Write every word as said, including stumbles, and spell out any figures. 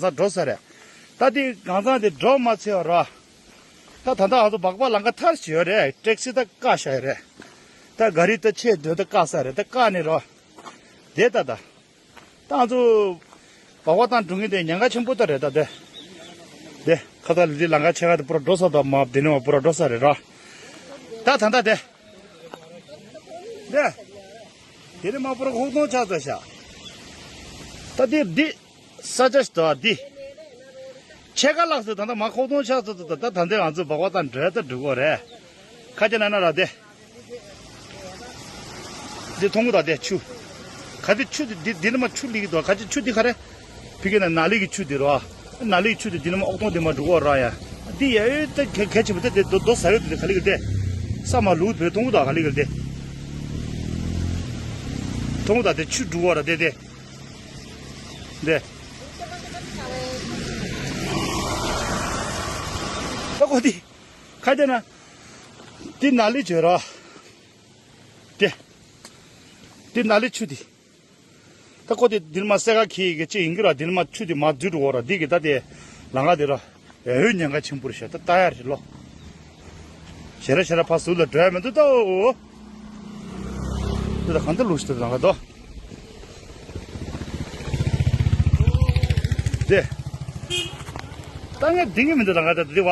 ཚང་འགྲོ་ས་རེད། ད་དེ་གང་ཚང་དེ་འགྲོ་མ་ཚེ་བ་ར། ད་ད་ལྟ་ང་ཚོ་སྦག་སྦག་ལམ་ཁ་མཐར་ཕྱིན་ཡོད་རེད། ཊེག་སི་ད་བཀག་བཞག་ཡོད་རེད། ད་ག་རི་ད་ཆེད་སྡོད་ད་བཀག་ས་རེད། ད་བཀག་ནས་རོ། དེ་ད་ད། ད་ང་ཚོ་སྦག་སྦག་བཏང་འགྲོ་མཁན་དེ་ཉེན་ཁ་ཆེན་པོ་ད་རེད་ད་དེ། དེ་ཁ་ཐག་ལི་ལི་ལམ་ཁ་ཆེ་ཁ་དེ་པུ་ར་འགྲོ་ས་ད་མ་དེ་ནས་མ་པུ་ར་འགྲོ་ས་རེད་རོ། ད་ད་ད་དེ། དེ། དེ་ནས་མ་པུ་ར་ཁོག་སྟོང་ཆགས་ཚར་ཤག་ད་དེ་འདི། ས་ཆ་ཞིག་འདུག་ཨ་འདི། ཕྱེད་ཀ་ལྷག་ཙམ་ད་ལྟ་མ་ཁོག་སྟོང་ཆགས་ཙམ་ད་ད་ད་འདི་ང་ཚོ་སྦག་སྦག་བཏང་འགྲོ་ད་འགྲོ་གི་རེད། ཁ་ཆེ་ན་ན་ར་དེ། འདི་མཐོང་གི་འདུག་དེ་ཆུ། ག་དེ་ཆུ་དེ་འདི་འདི་ནི་མ་ཆུ་ལི་གི་འདུག་ག་ཅི་ཆུ་འདི་ག་རེ། ཕི་གེ་ན་ན་ལི་གི་ཆུ་འདི་རོ། ན་ལི་གི་ཆུ་དེ་འདི་ནི་མ་ཨོག་སྟོང་འདི་མ་འགྲོ་གི་ར་ཡ། འདི་ཡ་ཡོད་ད་གལ་གལ་ཆེན་པོ་དེ་དེ་རྡོ་རྡོ་ཟ་ཡོད་དེ་ག་ལི་གི་དེ། ས་མ་ལུག་བོད་མཐོང་གི་འདུག་ག་ལི་གི་དེ། མཐོང་གི་འདུག་དེ་ཆུ་འགྲོ་གི་ར་དེ་དེ། འདི། ད་ཁོ་འདི། ཁ་དེ་ན། འདི་ན་ལི་བྱོས་ར། འདི། འདི་ན་ལི་ཆུ་འདི། ད་ཁོ་འདི་འདི་ནི་མ་སེ་ག་ཁི་གི་ཅི་ཡིན་གི་ར་འདི་ནི་མ་ཆུ་འདི་མ་འཛུལ་འགྲོ་གི་ར་འདི་གི་ད་དེ། ལམ་ཁ་འདི་ར། ཡ་ཡོད་ཉེན་ཁ་ཆེན་པོ་རེད་ཤག་ད་ལྟ་ཡ་རེད་ལོ། ཞེ་ར་ཞེ་ར་ཕ་ཟུར་ལ་འགྲོ་ཡ་མི་འདུག་ད་འོ། འདི་ད་གང་འདི་ལུགས་ཤིག་ད་ལམ་ཁ་དོ། འདི། ད་ངས་འདི་གི་མི་འདུག་ལམ་ཁ་ད་འདི་བ།